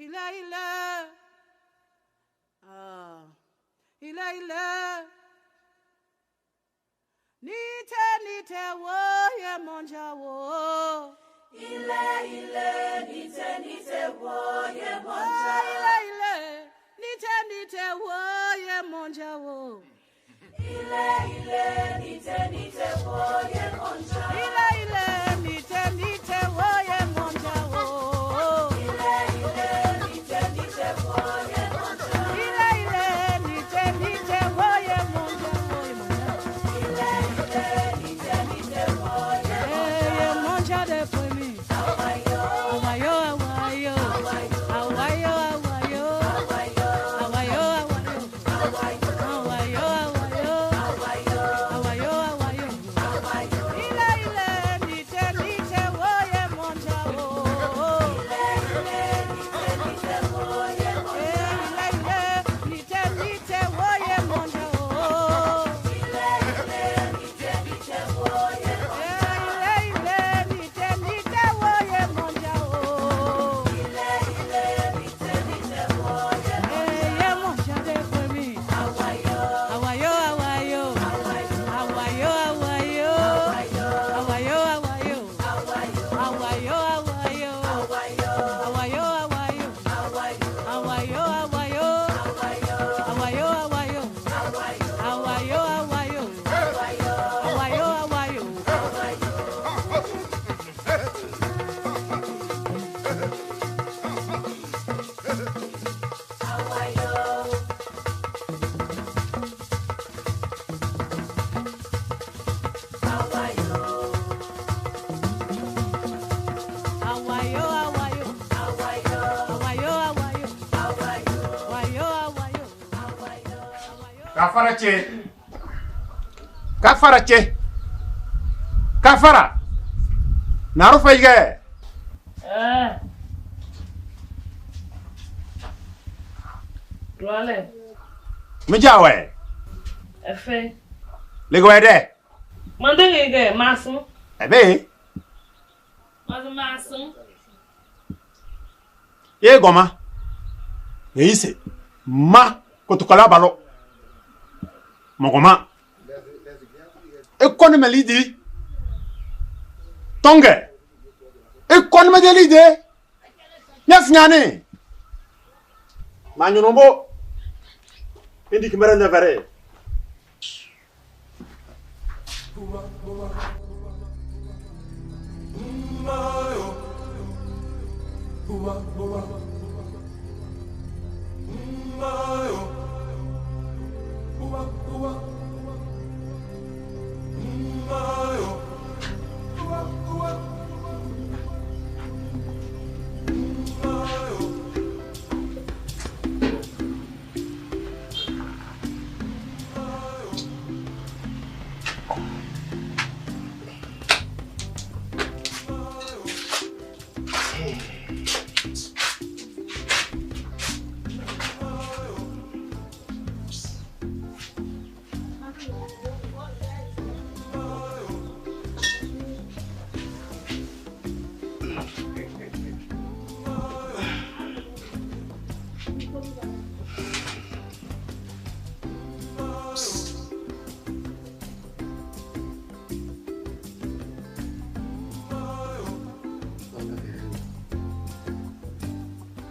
Ile ile. Ah. Ile ile. Nite nite wo ye monja wo. Ile ile nite nite wo ye monja. Oh, ile ile. Nite nite wo ye monja wo. Ile ile nite nite wo ye monja. Ile ile nite nite wo ye monja wo. Ile ile nite nite wo ye monja. Ile ile nite nite wo ye monja wo ye monja. Ile ile nite nite wo ye Eh, ye monja de premi. awayo Awayo awayo. awayo Awayo awayo. awayo Awayo awayo. awayo Awayo awayo. awayo Awayo awayo. awayo. Ile ile nite nite wo ye monja wo. Ile ile nite nite wo ye monja. Eh, ile ile nite nite wo ye monja wo. Ile ile nite nite wo ye monja. Eh, ile ile nite nite wo ye monja wo. Ile ile nite nite wo ye Eh, ye monja de premi. awayo Awayo awayo. awayo Awayo awayo. awayo Awayo awayo. awayo Awayo awayo. awayo Awayo awayo. awayo Awayo awayo. awayo Awayo awayo. awayo Awayo awayo. awayo Awayo awayo. awayo. Awayo. Awayo. Awayo awayo. Awayo. Awayo awayo. Awayo. Awayo awayo. Awayo. Kafara ce. Kafara ce. Kafara. Na rufe ge. Eh. Duale, Mi jawe. efe. Lego ede. Mandenge ge masun. Ebe. Masun masun. Ye goma. Yeise. Ma kotokola balo. Mogoma. E koni me lidi. Tonge. E koni me de lide. Nyaf nyane. Ma nyunombo. Indi kimere nevere.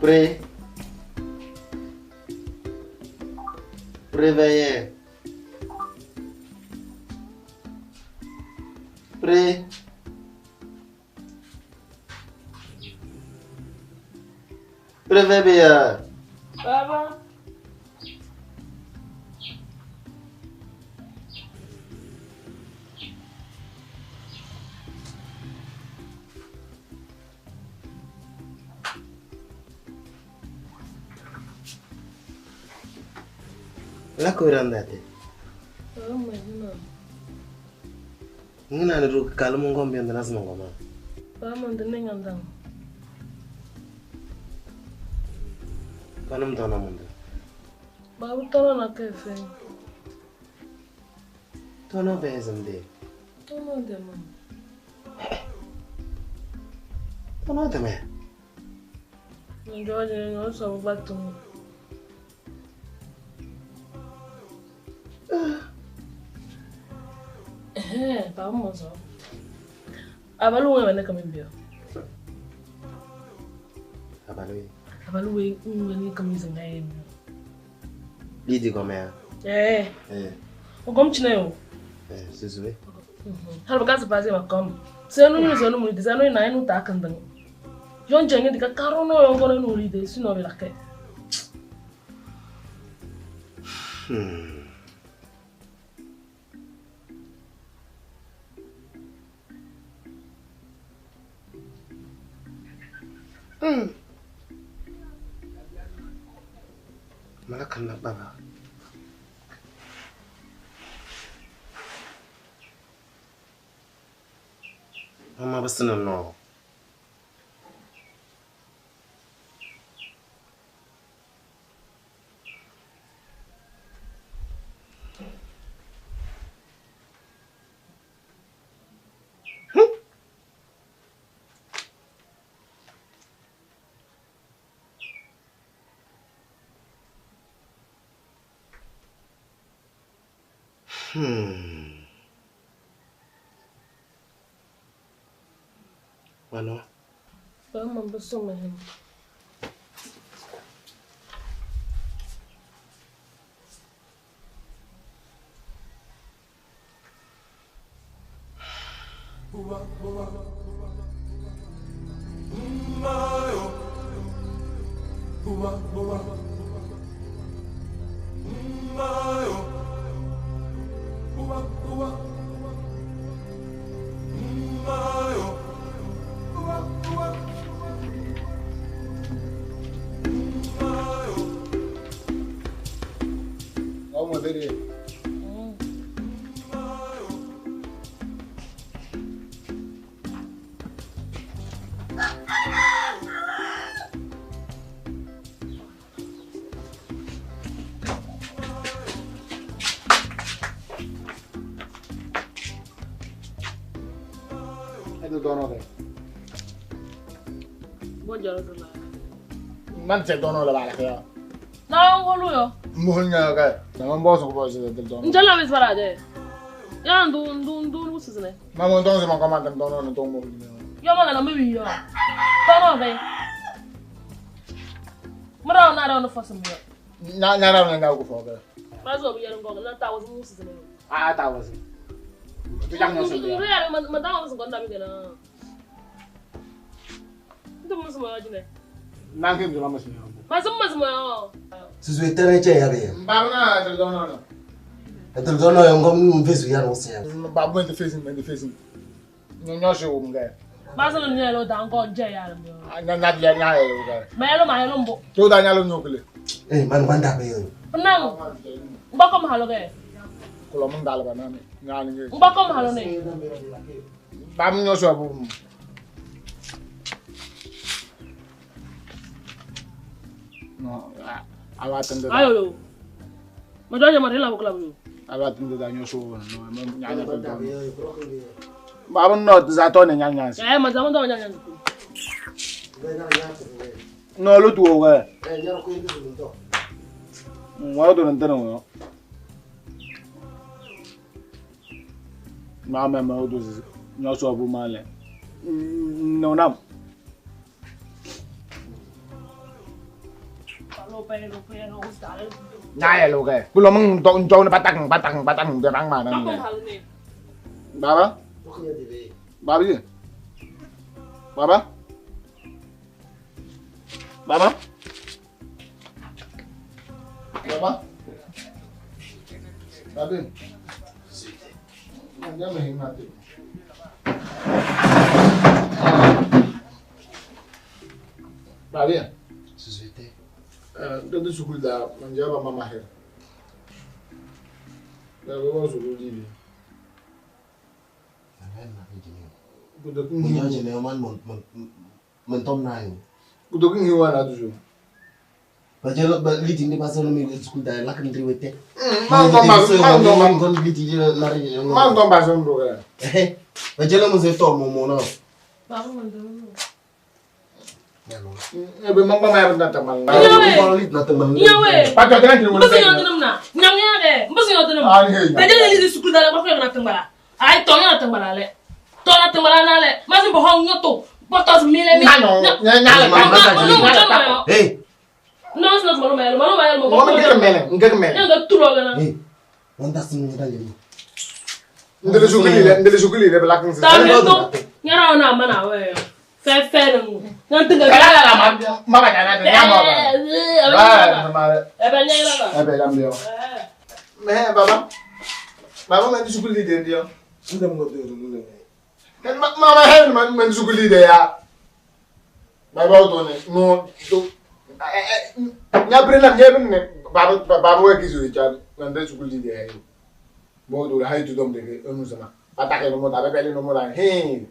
Pré. Préveiller. Pré. Préveiller. Baba. La koirandate. Baba majina. Ngina ni ruk kalmu ngombe ndana sima ngoma. Baba mandene ngandang. Kanum tona mundu. Baba tolo na kefe. Tono bezem de. Tono de ma. Tono de me. Njoo nyo so gbatu. Eh, pa mo so. Abalu we ne kama mbio. Abalu. Abalu we ne kama zinga mbio. Lidi gomea. Eh. Eh. Okom chine yo. Eh, Zuzue. Hal ba gaza baze makom. Se nu ni so nu mu de nu na enu ta kan. Yon jenge dika karono yon kono nu ri de sino be lake. Malaka na baba. Mama basina no. Mano. Ba man ba so me. Vamos ver. Edo dono de. Bo jaro do la. Man se dono la bala ya. Na ngolu yo. Mo nya ga. Na man boso ko boso del dono. Njala be sara de. Ya ndu ndu ndu ndu sizine. Ma mo don se mo kama del dono no to mo. Yo ma na me wi yo. Tono be. Mara na ra no fosu mo. Na na ra na ko fo ga. Ma zo bi yero ngo na ta wo mu sizine. Ah ta wo si. Tu jang no se. Ndu ya ma ma da wo so gonda bi gena. Ndu mo so mo jine. Na ke mi ma si. Ma so mo so mo. Zuzue tere che ya be. Ba na del dono no. Etel dono yo ngom mvezu ya no se ya. Ba mo the facing the facing. No no se wo mga. Ma so no lo da ngo je ya lo. Na na ya nya ya ga. Ma lo ma lo mbo. To da nya lo nyokle. Eh, man banda be yo. Na. Mbako ma halo ke. Ko lo mong dal ba na ni. Nya ni. Mbako ma halo ne. Ba mo nyo so bu. No, awa tende. Ayo yo. Ma do ma rela bokla yo. Awa tende da nyo so no mo nya nya do. Ba mo no za to ne nya nya. Eh, ma za mo do nya nya. No lo tu o ga. Eh, nya ko ndu ndo. Wa do ntene wo. Ma ma ma do nyo so bu ma le. No nam. Nya ya lo ga. Ku lo mong do ndo na batang batang batang de bang ma na. Baba? Baba ji. Baba? Baba? Baba? Babi. Nya me hinga te. Babi. Zuzue Dede sukul da manja ba mama her. Da ba sukul di bi. Mo nya je ne man mon mon tom na yo. Kudo kin hiwa na dujo. Ba je lo ba liti ndi ba so mi school da la kan driwete. Man don ba man don ba ngon liti la ri. Man don ba so ndo ga. Eh. Ba je lo mo se to mo mo no. Ba mo ndo. Ebe mama ma na tambal. Nyawe. Pa to tan ni Mbuzi yote na. Nyanga ke. Mbuzi yote na. Ah, ni Teje le li sukul dala ko na tambala. Ay to na tambala le. To na tambala na le. Mazi bo hong nyoto. Botos mile mi. Na no, nya nya le. No, Hey, no, no, no, no, no, no, Mo ngere mele, ngere mele. Nyanga tulo gana. hey. Wanda sinu da lemi. Ndele sukuli le, ndele sukuli le black nsi. Ta me to. Nyara ona mana we. Fe fe no. Nyantinga. Kala la la ma ma ba na nya ma ba. Ba ma. Ebe nyanga ba. Ebe la mlio. Me baba. Baba ma sukuli de ndio. Ndem ngo de ru le. Kan ma ma he ma ma sukuli de ya. Baba o to ne no to nya bre na nya ne baba baba we kizu ja na ndele sukuli de ya. Bo do la hay tu dom de ke onu sama. Atake no mo ta bebe no mo la he.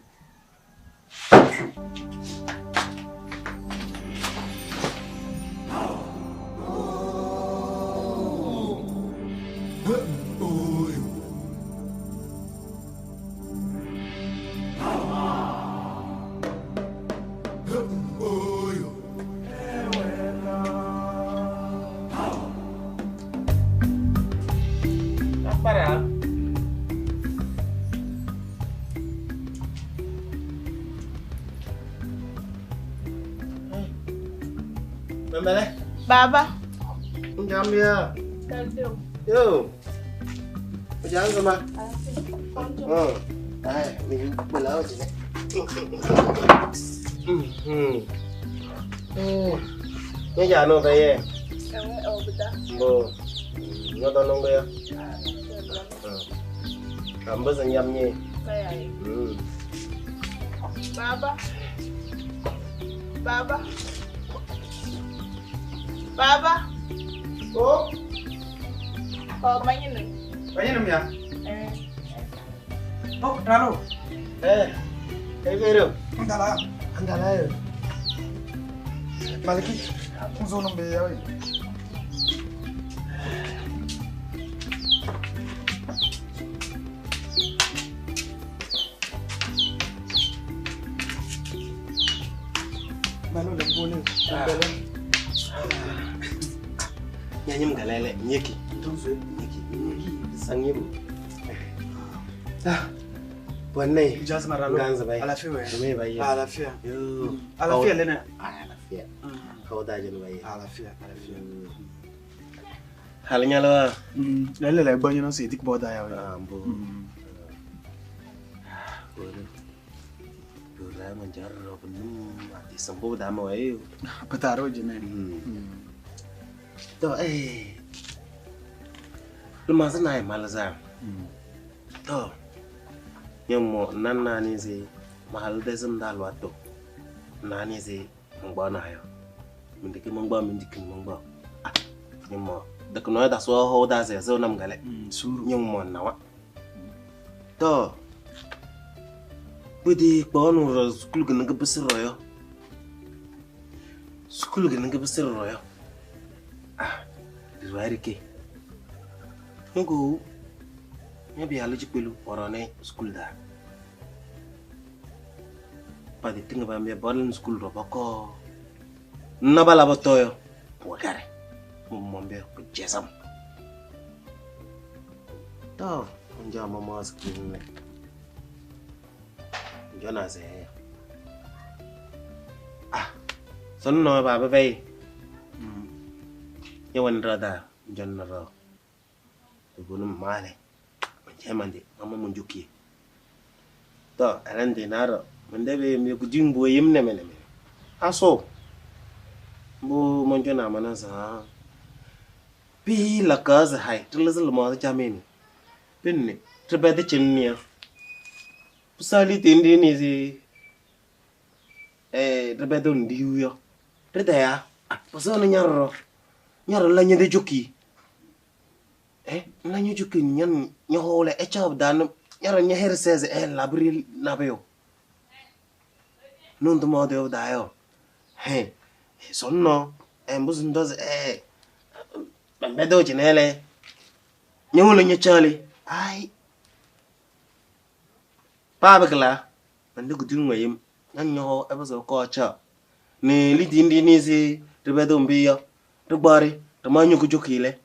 Para. Membele. Baba. Njambia. Yo. Ujaanza ma. Ay, mi bula oje. Nye ja no be ye. Mbo. Nyoto nongo ya. Ambo nyam nye. Baba. Baba. Baba. Oh, Oh, manyene. banyak ya. Eh. Oh, ralo. Eh. Eh vero. Ndala. Andala yo. Maliki. Unzo nombe ya we. Malo le bole. Bele. Nyanyim galele nyeki. Nduze. Nyeki. Nyeki sangibu. Ah. Bwanne. Ujaanza maralo. Nganza bai. Alafia we. Tume bai. Alafia. Yo. Alafia lena. Alafia. Kawda jen bai. Alafia, alafia. Hal nyalo. Lele le banyo no se dik boda ya we. Ah, mbo. Bura manjarro benum ati sambo dama wae. Pataro jene. To eh. Lumasa na malaza. To. Nyamo nan nani zi mahal desem dal wato. Nani zi mangba na yo. Mindiki mangba mindiki mangba. Ah. Nyamo dak no da so ho da ze zo nam gale. Suru. Nyamo nawa. To. Budi kponu ro skul gën nga bësir royo. Skul gën nga bësir royo. Ah, riwari ke. Ngo nya bi halu jipelu orone skul da. Padi tinga ba mbe bolen skul ro bako. Na bala botoyo. Wakare. Mo mombe ko jesam. To, nja mama skul ne. Jona se. Ah. Son no ba ba bay. Yewan rada jonna ro. Bunu male. Jemande mama mun jukki. To alande naro mun debe mi ko jimbo yimne mele mele. Aso. Bu mon jona mana sa. Bi la kaza hay tilazal ma jameni. Binne tribade chinniya. Pusali tindi ni si eh tribade ndiu yo. Trida ya. Pasana nyarro. Nyarro la nyende jukki. Eh la nyu jukki nyan nyohole e chab dan nyarro nyaher seze e labril nabeyo. Non to mo de dayo. He sonno e mbuzun doz e bedo jinele. Nyolo nyachali. Ai Pabagla, and look doing with him, and no ever so caught cha. Ne li dindi ni si ribedo mbiyo. Rigbari rimanyo kujokile.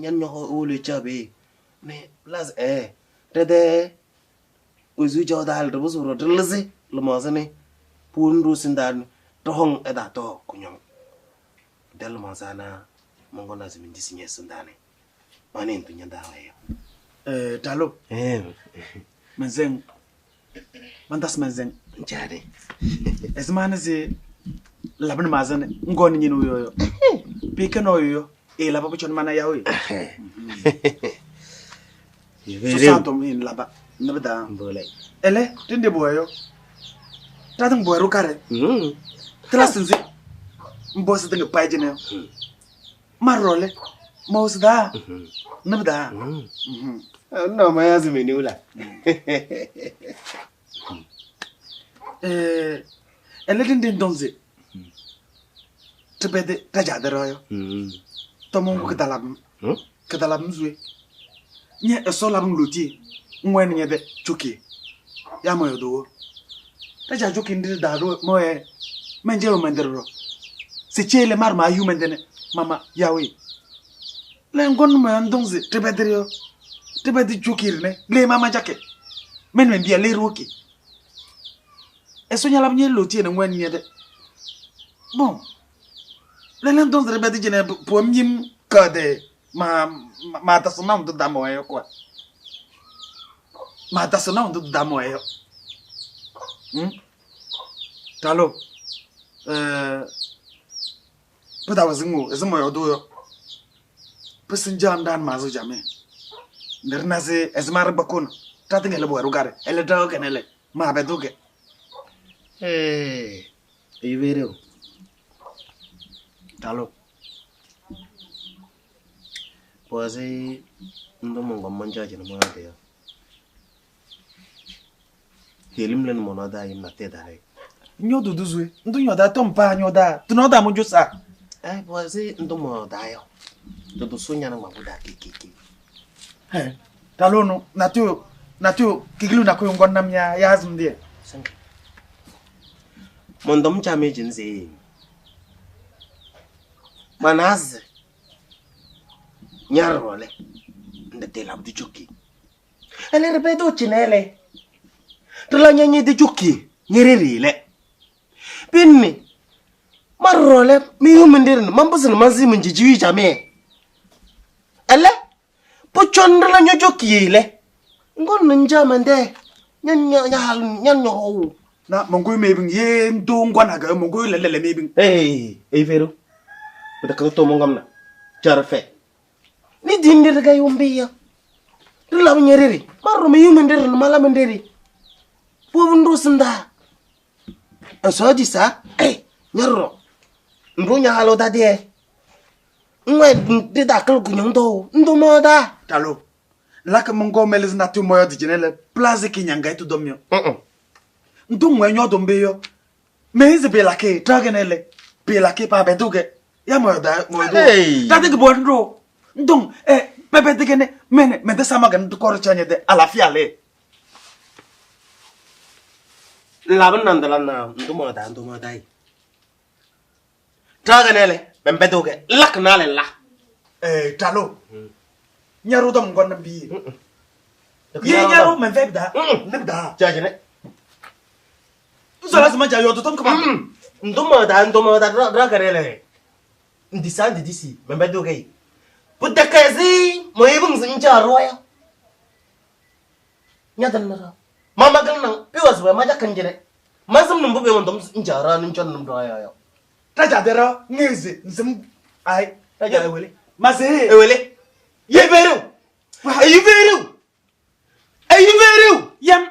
Nyan nyoho ulu chabe. Ne las Rede uzu jodal ribusuro rilzi limazani pundu sindan tohong eda to kunyong. Del mazana mongona zimindi sinye sindane. Mane ntu nyanda wayo. Talo. Menzeng. Mantas menzeng. Njare. Esmane si labin mazane ngoni nyinu yoyo. Pike no yoyo. E laba buchon mana yawe. Susanto min laba. Nabda. Mbole. Ele tinde boyo. Tatang boyo kare. Trasinzi. Mbosi tinga pajine. Marole. Mosda. Nabda. No maya zimeniula. Ele tinde ndonze. Tibede tajadero yo. Tomongo kedalab. Kedalab mzwe. Nye eso lab ngloti. Ngwen nye de chuki. Ya moyo do. Taja chuki ndi daro moye. Menjero mendero. Se chele mar ma yu mendene. Mama yawe. Le ngon mo ndonze tibede yo. Tibede chuki ne. Le mama jake. Men men bia le roki. Eso nya lab nye loti ne ngwen nye de. Bon. Le ndonze tibede jene po mnyim kade. Ma ta sona ndo da moyo kwa. Ma ta sona ndo da moyo. Talo. Pata wazingu, ezimo yodo yo. Pesinja ndan mazo jame. Nderna se ezmar bakon. Tatingele bo rugare. Ele dawo kenele. Ma beduke. Ibero. Talo. Poase ndo mongo manja jena mo ade ya. Helim len mono da yim na te dare. Nyodo duzwe. Ndo nyoda tompa nyoda. Tunoda mo josa. Poase ndo mo da yo. Todo sunya na mabuda kikiki. He. Talo no natio kigilu na ko ngon nam ya yazm die. Sank. Mondom chame jinze. Manaz. Nyarole. Ndete la di joki. Ele repeto chinele. Trala nyanyi di joki. Nyerere Pinni. Marole mi humendirin mambusin mazi munjijiwi jame. Ele puchon la nyo joki le. Ngon nja mende. Nyan nyan nyan nyo. Na mongoy mebing ye ndo ngwana ga mongoy lelele mebing. Hey, ei vero. Bata to mongam na. Charfe. Ni dindir ga yombiya. Rila nyerere. Marro me yumendir no mala menderi. Pobu ndosinda. Asoji sa? Nyarro. Ndo nyalo da de. Ngwe de da kal gunyong do. Ndo mo da. Talo. Laka mongo meles na tu moyo dijinele plaza kinyanga itu domyo. Ndo ngwe nyodo mbeyo. Meze belake tragenele. Belake pa beduge. Ya moyo da moyo do. Ta de bo ndo. Ndong pepe degene mene mende sama gan du kor chanye de alafia le. Laban nandala na ndo mo da ndo mo dai. Tragenele bembeduge lak na le la. Talo. Nyaro dom ngon bi. Ye nyaro men veb da. Neb da. Jajene. Nzola zima jayo to tom kaba. Ndo mo da tragenele. Ndisa ndisi bembeduge. Budakazi moyibung zinja roya. Nyadan nara. Mama gan nang piwas we maja kanjere. Mazum numbu be wondom zinja ra nun chon num roya yo. Taja dera ngeze nzim ai taja ewele. Maze ewele. Ye veru. Ayu veru. Ayu veru. Yam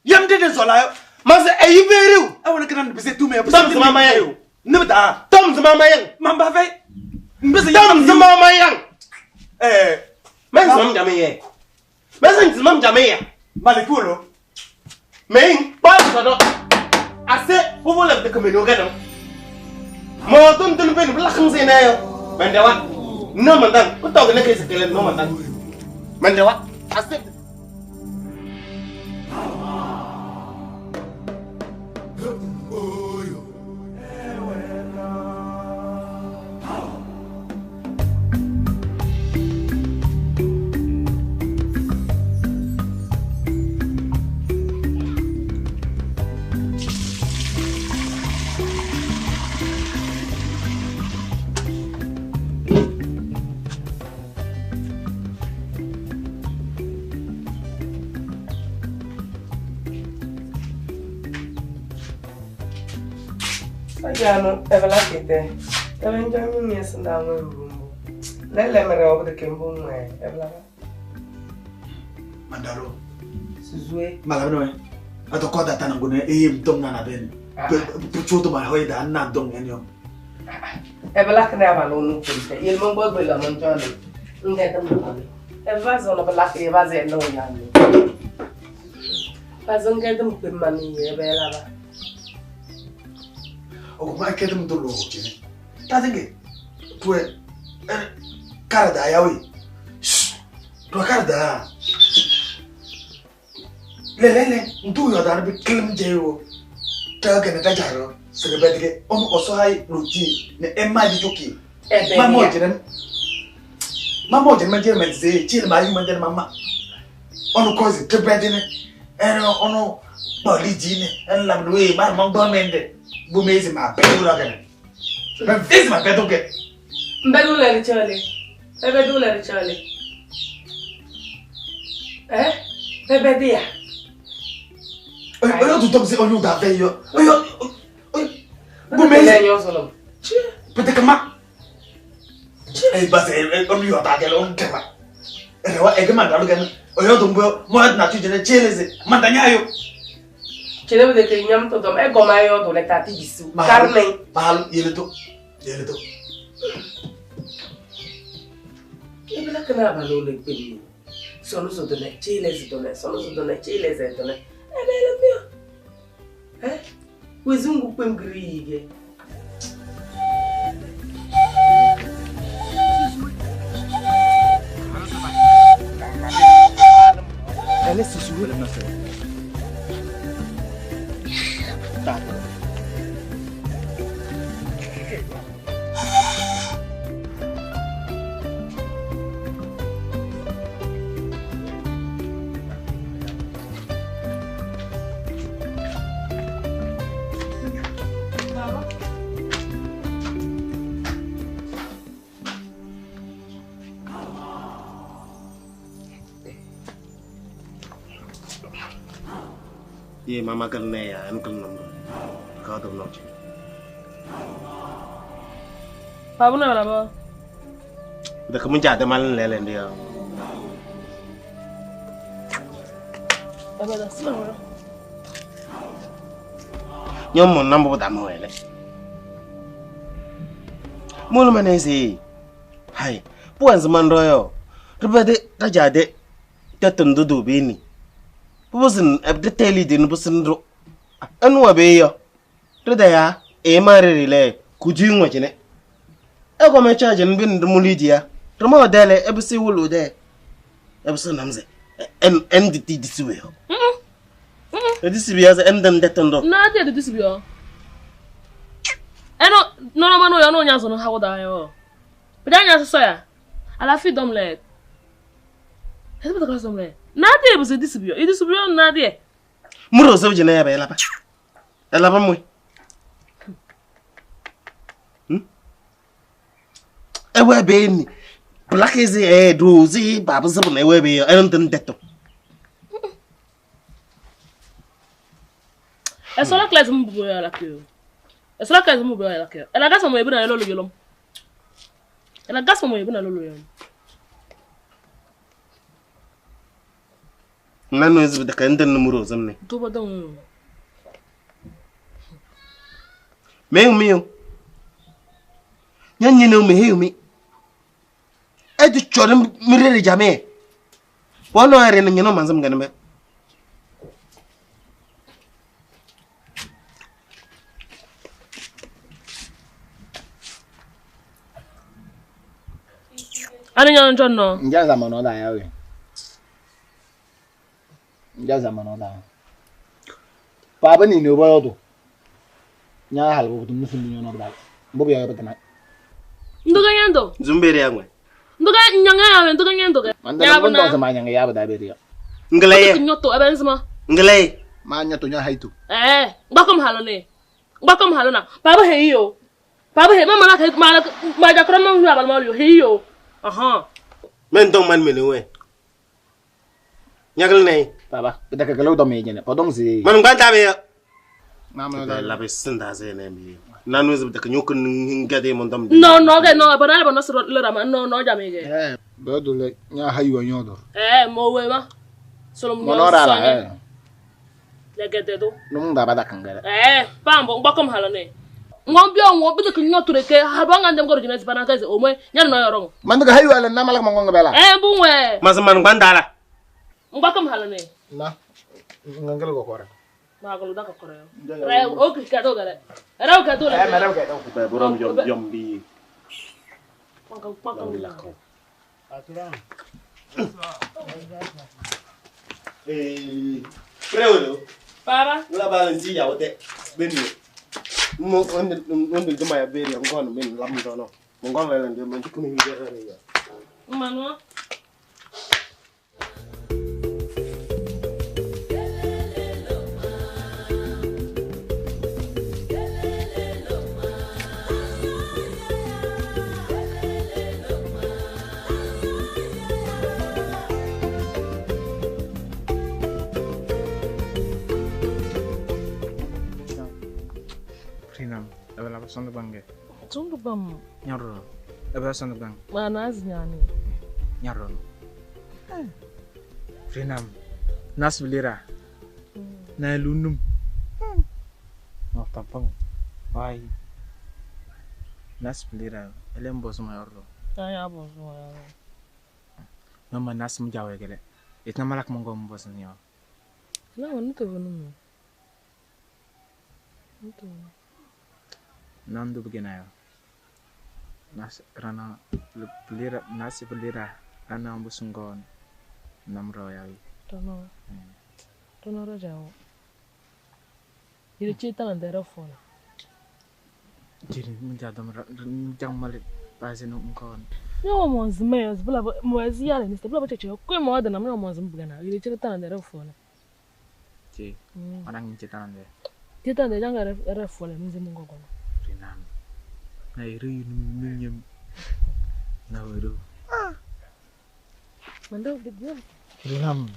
yam de zola yo. Maze ayu veru. Awona kana bise tume. Tom zima yang. Nibda. Tom zima yang. Mamba fe. Mbese Tom zima yang. Men zimam jame ye. Men zimam jame ye. Malikulo. Men pa sodo. Ase povo le de kameno gano. Mo don don ben bla khangse na yo. Men dewa. No mandan. Ko tog ne kay sekele no mandan. Men dewa. Ase Ajano, ebela kete. Ebe njanyu nyesi na nwe rurumbu. Lele mere obodo kembu nwe. Ebela ba. Mandaro. Suzue. Malabno. Ato koda tanangune e mdom na na ben. Puchoto ma hoida na dom enyo. Ebela kene abalo nu kente. Il mongo gbela monjone. Ngeta mbale. Eva zona bela ke eva ze no nyame. Bazo ngeta mkpe mani ebela ba. Ogo ma kete mdolo chine. Tatinge. Pue cara da yawi. To cara da. Lele ndu yo dar bi klim jeyo. Ta gene ta jaro. Sere on oso hay ruti ne emma di choki. Mama jere. Mama jere ma jere ma ze chile ma yuma jere mama. Onu kozi te bedine. Eno onu boli jine en la blue ma ma bomende. Bu mezi ma bedu la gene. Ma vezi ma bedu ke. Mbedu le chole. Bedu le chole. Eh? Bebe dia. Oyo tu tomse oyo da veyo. Oyo Bu mezi Peut-être que ma. Eh bas on yo ta gele on kema. Rewa e ma dalu gene. Oyo dumbo mo na tu jene cheleze. Mandanya yo. Chele de ke nyam to dom e goma yo do le tati bisu. Carmen. Mahal yele to. Yele to. E bela kana ba lo le pe. Sonu so do le cheleze do le. Sonu so do le cheleze do le. E bela mio. Eh? Wezungu kwem grige. Elle est sous le Ye mama kalne ya uncle number ka to no chi Babu na ba da kamun ja da malan lele ndiya Baba da sima nyom mon nambo da mo ele mulu manesi hai puan zaman royo rubade ta jade ta tundu dubini busin abde teli din busin ro anwa be yo rida ya e mare rile kuji nwa chine e ko me charge nbin ndumuli dia remo dele e busi wulu de e busi namze en en di di siwe yo e di siwe ya en dem detendo na de di siwe yo eno no no mano yo no nya so no hawo da yo bida nya so ya ala fi dom le e bi da dom le Nadia was a disabio. It is beyond Nadia. Muro so jene ya ba elapa. Elapa mwe. Ewe be ni. Black is e do zi baba so na ewe be e ntin deto. E so la classe mbu ya la ke. E so la classe mbu ya la ke. E la gas mo ebuna lolo yolom. E la gas mo ebuna lolo yolom. Nanu is with the kind of numero zamne. Duba don. Me mio. Nyan no me hear me. E di chorim mirere jame. Wono are no nyano manzam ganame. Ani nyan jonno. Nja zamano da yawe. Nja zamano da. Baba ni no boyodo. Nya halbo dum musul ni no da. Mbobu ya batana. Ndoga nyando. Zumbere yangwe. Ndoga nyanga yawe ndoga nyando ga. Mandala bondo zama nyanga ya bada beriya. Ngalaye. Nyoto abenzima. Ngalaye. Ma nyoto nya haitu. Eh, ngbakom halone. Ngbakom halona. Baba heyo. Baba he mama la ma ma jakra ma hu abal ma yo heyo. Aha. Men dong man mene we. Nyagal nay. Baba, bida ka galo do me nyene. Podong zi. Man ngban tabe ya. Mama La besinda zene mi. Nanu zibda kanyo kun ngade mondam. No no ke no ba na ba no sro le rama no no jame ke. Eh, do do le nya hayu nyodo. Eh, mo we ma. Solo mo Monora la eh. Le gede do. No munda bada kangara. Eh, pambo ngbakom halane. Ngombi onwo bi de kinyo tureke ha ba ngandem ko jina sibana kaze omwe nya no yoro. Mandu hayu ala na malak mangonga bela. Eh, bunwe. Mas man gbandala. Ngbakom halane. Na ngangelo ko kora. Ma ko da ko kora. Re o ki ka do gare. Re o ka do le. Eh, mara ko do. Ba borom yom yom bi. Kwanka kwanka. La ko. Eh, prewolo. Para. Wala balansi ya wote. Benni. Mo onde onde duma ya beri ngono min lam dono. Mo ngono la ndem mo jikumi mi ya. Manu. Prinam, ebela ba sondu bange. Tundu bam. Nyarro. Ebela sondu bang. Mana aznyani. Nyarro. Prinam. Nas bilira. Na lunum. No tampang. Wai. Nas bilira. Elem bosuma yorro. Aya bo so ya. Mama nas mjawe gele. Itna malak mongo mbosun yo. Na wonu to wonu mo. Nto. Nandu begina yo. Nas rana bilira nas bilira rana mbosungon. Namro yawi. Tono. Tono rajawo. Ire cheta na ndera fona. Jiri mja dom mja male base no mkon. Nyo mo nzime yo zibula mo ezi yale ni stebula cheche ko mo oda na mo mo nzimbuga na ire cheta na ndera fona. Ci. Orang cheta na ndera. Cheta ndera janga re fona mzimu ngogono. Rinam. Na iru nyum Na iru. Ah. Mando bidio. Rinam.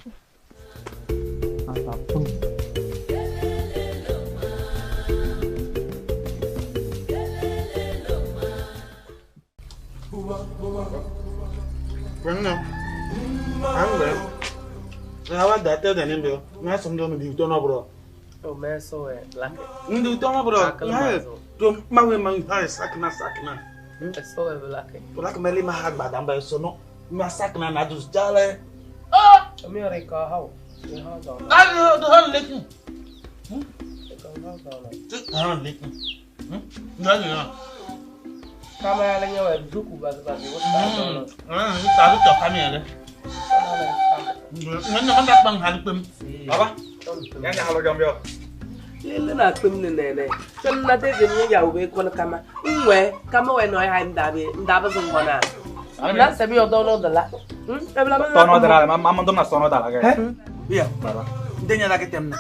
Apa pun. Bwenna. Angwe. Na wa da te da nimbe. Na som do mi to no bro. O me so e black. Ndi to no bro. Na to ma we ma ha sakna sakna. So e black. Black meli ma ha gbada mba so no. Ma sakna na dus jale. Oh, mi ore ka how. Mi ha do. Ah do ha lekin. Ka ha do. Ti ha lekin. Na na. Kama yale nyewe duku bazi bazi wo ta do. Ah, ta do to kami yale. Nga na ka bang hal pem. Baba. Ya nya halo gambio. Lele na pem ne ne ne. Sen na de ni ya ube kon kama. Nwe kama we no ha ndabe ndabe so ngona. Na se bi odo no dala. Ebla ma. Tono dala ma ma ndom na sono dala ga. He? Bia. Baba. Ndenya la ketem na.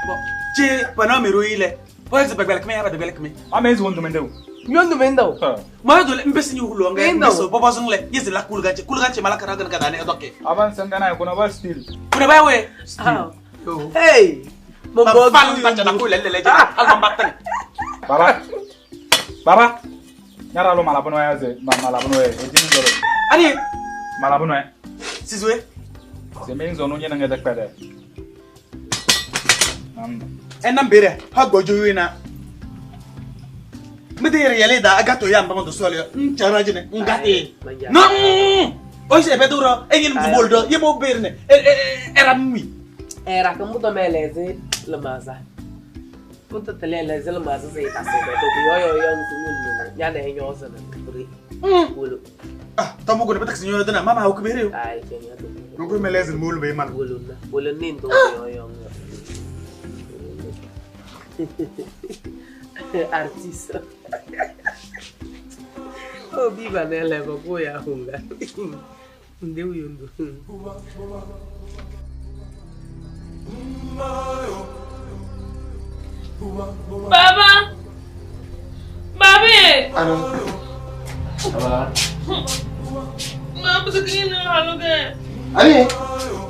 Bo, che pana mi ruile. Bo ze bagbel kme ya ba bagbel kme. Ama ezu wondo mende. Nyondo mendo. Ma do mbesi ni hulo nga mbeso bobo zungle yezi la kulga che kulga che malaka ragan kada ne odoke. Aban sangana kuna ba steel. Kuna ba we. Steel. Hey. Mo bo fal ta cha na kule le le ja album batane. Baba. Baba. Nyara lo malabono ya ze ma malabono e ojini doro. Ani malabono e. Sizwe. Se me nzo no nyena ngede kpede. Enam bere ha gojo yina. Mede yele da agato ya mbamo do sole nchara jine ngate. No. O se beduro engin mboldo yemo berne era mi. Era como do meleze lamaza. Punta telele lamaza se ta se beto yo yo yo ntu nya na enyo ozo na kuri. Wolo. Ah, tamu go ne betak sinyo dana mama ha kubere yo. Ai kenya to. Ngo meleze mulu be man. Wolo na. Wolo nindo yo yo. Artista. Oh, viva nela, boya hunga. Ndeu yundo. Baba. Babi. Ano. Baba. Ma buto kinyi ne haluge. Ani.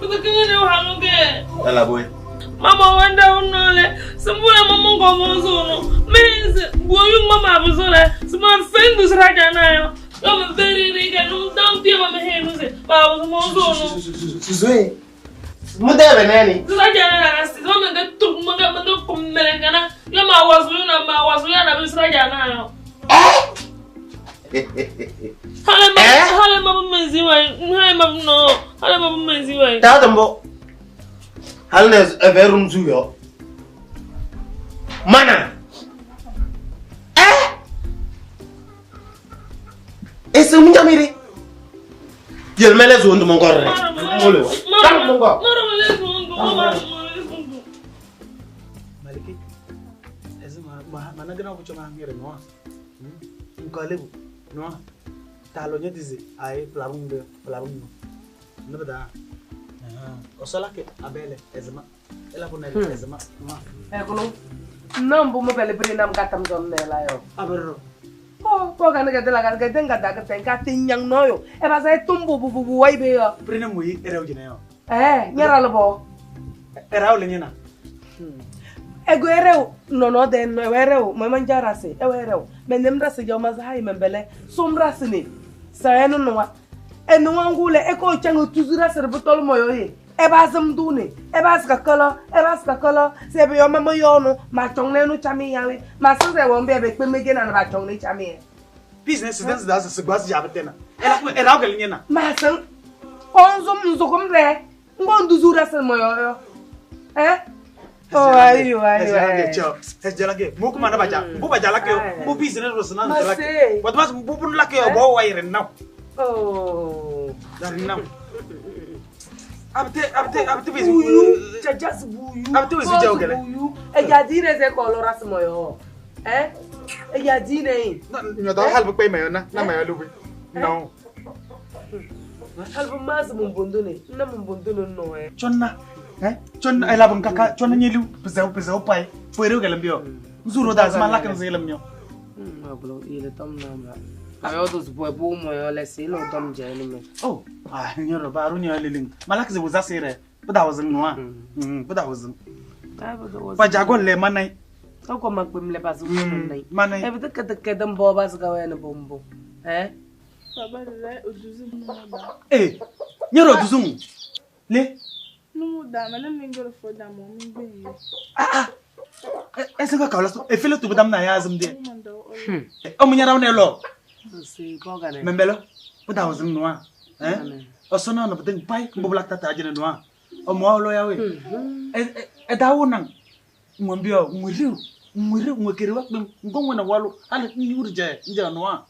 Buto kinyi ne haluge. Ala boy. Mama wenda unole. Simbule mama ngomozono. Mezi boyu mama abuzole. Sima fendu sraja nayo. Yo me very riga num dam tie mama henuze. Baba mozono. Suzoe. Mudebe nani? Sraja na na si mama nga tu mama nga kummelengana. Yo ma wazu na ma wazu ya na sraja nayo. Hale mama, hale mama mezi wa. Hale mama no. Hale mama mezi wa. Tadambo. Hale everum zuyo. Mana. Ese munjamire. Yelmele zundu mongorre. Mole wa. Kang mongo. Maliki. Ese ma mana gina ko choma ngere no. Nkalebu no. Talo nyedize ay plabung de plabung no. Nabda. Osola ke abele ezma. Ela ko nele ezma. Ma. Eh kono. Nambu mo bele bri nam katam zom nela yo. Aberro. Po po kana ka tela ka tenga da ka tenga tinyang noyo. E ba sa tumbu bu bu bu wai be yo. Bri nam wi erew jine yo. Eh, nyara lo bo. Eraw le nyina. Ego erew no no den no erew mo manjara se e erew. Men nem rase jo ma za membele som rase ni. Sa enu no wa. Enu wangule e ko chango tuzura ser butol moyo ye. E ba zam dune, e ba ska kolo, e ba ska kolo, se be yo mama yo no, ma chong ne no chami yawe. Ma so se won be be pe mege na ba chong ne chami e. Business dance das se gwas ja betena. Ela ko eraw ke nyina. Ma san onzo mzo komre. Ngon duzura ser moyo yo. Eh? Oh ayo ayo. Jalake, muku mana baca, bu baca lake, bu business rosna jalake. Waktu mas bu pun lake yo bawa wire now. Oh. Dari now. Abte abte buyu, jajas buyu. Abte bisu jauh kele. Buyu. E jadi ne se kolora semoyo. Eh? E jadi ne. Nyoda hal bu pe mayo na, na mayo lubi. No. Hal bu mas mumbondo ne, na mumbondo no eh. Chonna. Eh? Chonna ela bang kaka, chonna nyelu pesau pesau pai. Pueru kelem bio. Zuro das malak nzelam nyo. Ablo ile tom na ma. Ayo dos boy bu moyo le se lo tom jeni me. Oh, ah nyoro baru nyo liling. Malak ze buza sere. Buda wazing noa. Buda wazing. Pa jago le manai. Ko makbim le bazu manai. Manai. E bitte kete kedem bo bas gawe ne bombo. Eh? Baba le oduzu mo ba. Eh, nyoro oduzu. Le Numu da ma le mingoro fo da mo mi gbe. Ah ah. Ese ka kaula so e fele tu budam na ya azum de. O munyara one lo. Si ko ga ne. Membelo. Buda wazing noa. Eh? Osono no budeng pai mbobla tata ajene noa. O mo lo yawe. E dawo nang. Ngwambio ngwiriu. Ngwiriu ngwekeri wa kpem ngongwe na walu ale nyuri je nje noa.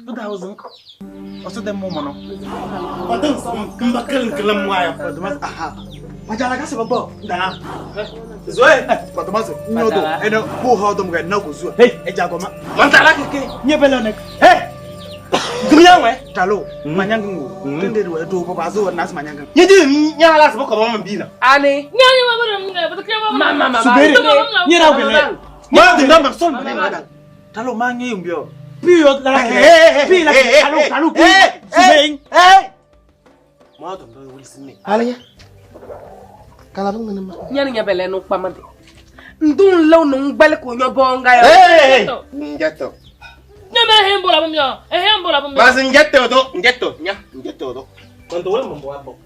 Buda wazing. Oso dem mo mono. Padang kemba kelen kelem wayo. Padomas aha. Pajala ka sebabo. Ndana. Zoe, Padomas nyodo. Eno bu ha dom ga na ko zuwa. Hey, e jago ma. Mantala ke nyebele nek. Hey. Gumya we. Talo, manyanga ngo. Tende do do baba zo na manyanga. Nyedi nyala sabo ko mama mbina. Ani. Nyanya mama na mama mama mama. Subere. Nyera ubele. Ma dinda ma son. Talo mangi umbio. Pio la ke. Pi la ke. Talo talo ki. Subeng. Hey. Ma do ndo wuli sinne. Alanya. Kala bang na ma. Nyani nyabele no pamante. Ndun lo no ngbele ko nyobonga yo. Hey. Njato. Nyame hembo la bamyo. E hembo la bamyo. Mas njato do, njato, nya, njato do. Mando wala mambo abo.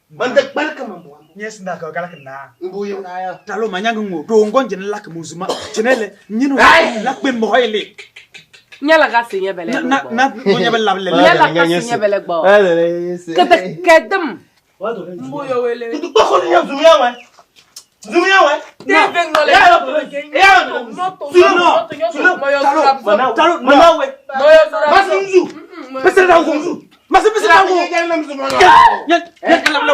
Mande barka mambo abo. Yes nda ka kala na. Mbuyo na ya. Talo manyanga ngo do ngon jene lak muzuma. Chenele nyinu lak be mo hoyle. Nyala ka se nyebele no. Na na mo nyebele la le. Nyala ka se nyebele gbo. Kete kedem. Mbuyo wele. Tutu ko nya zumia we. Zumia we. Te veng no le. Ya. No no. Talo mana we. Mas nzu. Pesere da nzu. Mas pesere da nzu. Nya nya la la.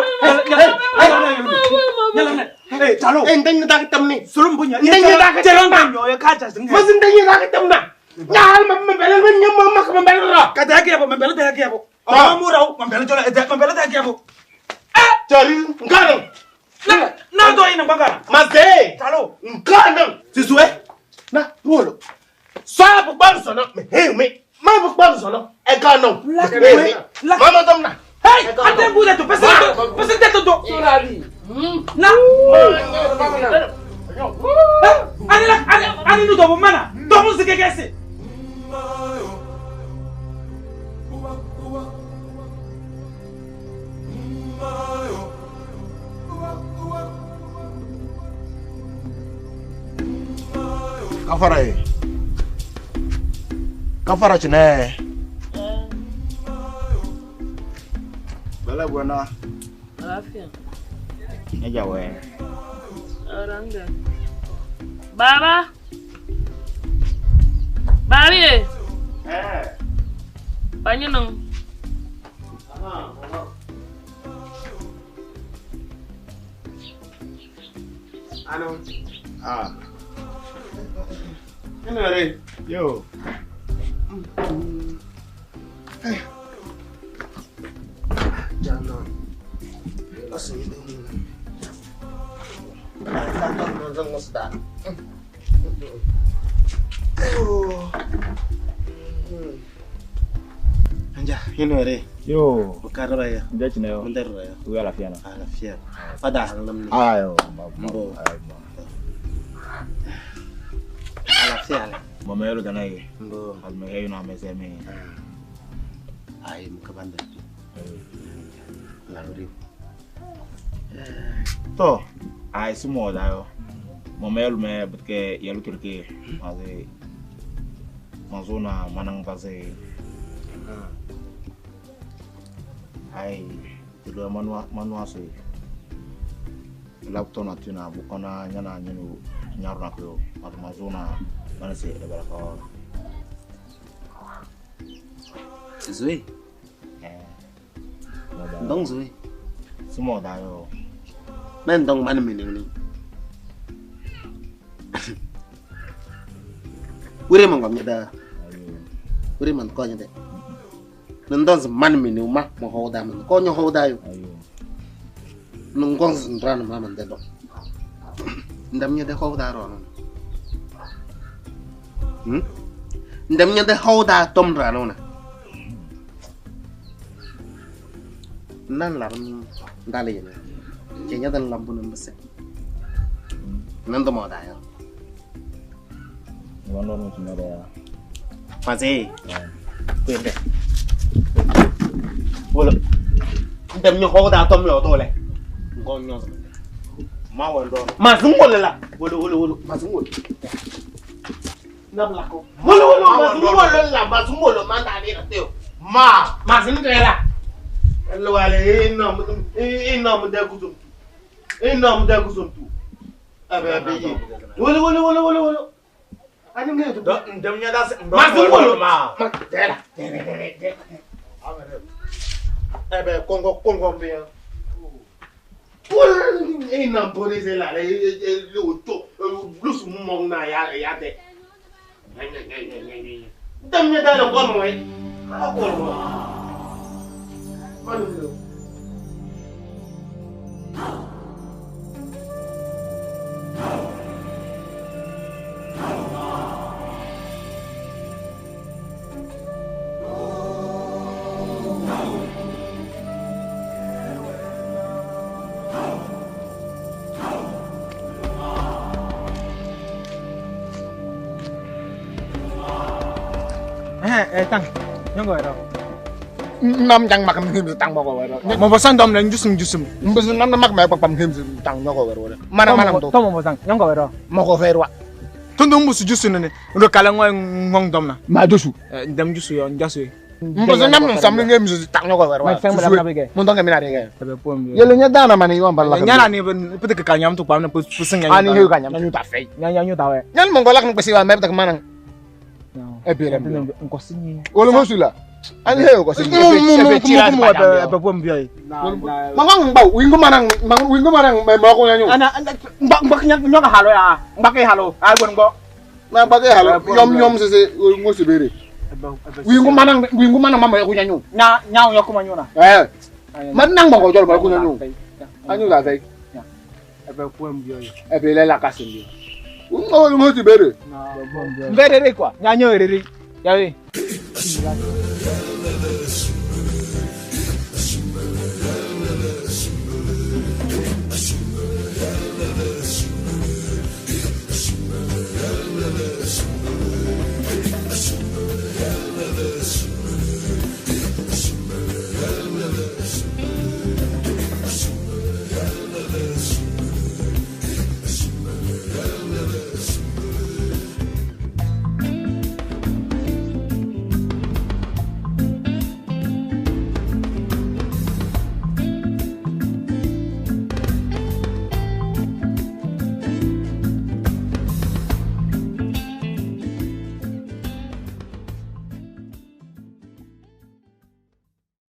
Hey, talo. Ndeng da tam ni. Solom bunya. Ndeng da ka Cheron nyo ya ka ja zing. Mas ndeng da ka tam na. Nya hal ma mbele ma nya ma ma mbele ra. Ka da ke bo mbele da ke bo. Ma mu raw mbele jola mbele da ke bo. Eh, jali ngana. Na na do ina ngana. Mas de. Talo. Ngana. Sisue. Na rolo. Sa bu ban so na me he me. Ma bu ban so na e ka no. Mama dom na. Hey, ate nguza tu pesa pesa teto do. Na. Ani la ani ani nu dobo mana. Dobo zike kese. Kafara ye. Kafara chine. Bala bwana. Lafiya. Neja we. Oranga. Baba. Babi. Eh. Panyo nang. Ano? Ah. Ano re? Yo. Jano. Aso yi dum. Anja, yino re. Yo. Mukara ya. Nja chine yo. Mundero ya. Uya la fiana. Ah, la fiana. Fada hanlam ni. Ayo. Mbo. La fiana. Mama yolo gana ye. Mbo. Azme heyo na ameseme. Ay, mukabanda. La uri. To. Ay, sumo da yo. Mama yolo me butke yalo kirke. Maze mazona manang baze. Ay, tilo manwa manwa se. Laptop na tuna bukona nyana nyanu nyaruna ko. Mazona manase ebaraka. Zui. Ndong zui. Sumo da yo. Men dong man mening ni. Ure mangam nyada. Ure man ko nyada. Nndong man mening ma mo hoda man. Ko nyo hoda yo. Nngong ndran ma man de do. Ndam nyada hoda ro no. Ndam nyada hoda tom ra no na. Nan laram ndale yene. Kenya dan lambu nambase. Nando mo da yo. Wando no chimere ya. Maze. Kwende. Wolo. Ndem nyo hoda tom yo dole. Ngon nyo. Ma wando. Ma zungol la. Wolo wolo wolo. Ma zungol. Nam lako. Wolo wolo ma zungol la ma zungol ma ndale na teo. Ma. Ma zungela. Wale ina mu da kuzum. Ina mu da kuzum tu. Abe abe yi. Wolo wolo wolo wolo wolo. Ani ngi Do ndem nya da Ma zungol ma. Ma dela. Ebe kongo kongo bien. Wolo ina police la le le to blues mo na ya ya de. Ndem nya da le ko mo e. Ko mo. Manu. Eh, tang. Nyongo ero. Nam jang mak him tang moko wero. Mo bosan dom le njusum njusum. Mbusu nam mak ma pam him tang nyoko wero. Mana mana do. To mo bosan nyongo wero. Moko ferwa. Tondo mbusu jusu nene. Ndo kala ngoy ngong dom na. Ma dusu. Ndem jusu yo njasu. Mbusu nam nam sam ngem tang nyoko wero. Ma feng bala bege. Mo ndonge mina rege. Ebe pom. Yele nya dana mani yon bala. Nyana ni pete ka nyam tu pam na pusin nya. Ani hu ka nyam nyu ta fei. Nya nyu ta we. Nyan mongo lak ngpesi wa meb tak manang. Ebe rem. Nkosinyi. Wolo mosula. Ani he ko sinyi. Ebe chira ebe pom bioi. Mangong mbau wingu manang wingu manang me moko nyanyu. Ana mbak mbak nyoka halo ya. Mbak ke halo. Ah gon go. Na mbak ke halo. Yom yom sese ngosi bere. Wingu manang mama yo nyanyu. Nya nya yo ko manyu na. Eh. Manang mako jol ba ko nyanyu. Anyu la fei. Ebe pom bioi. Ebe le la kasim. Wolo ngosi bere. Mbere re kwa. Nyanyo re re. Yawe.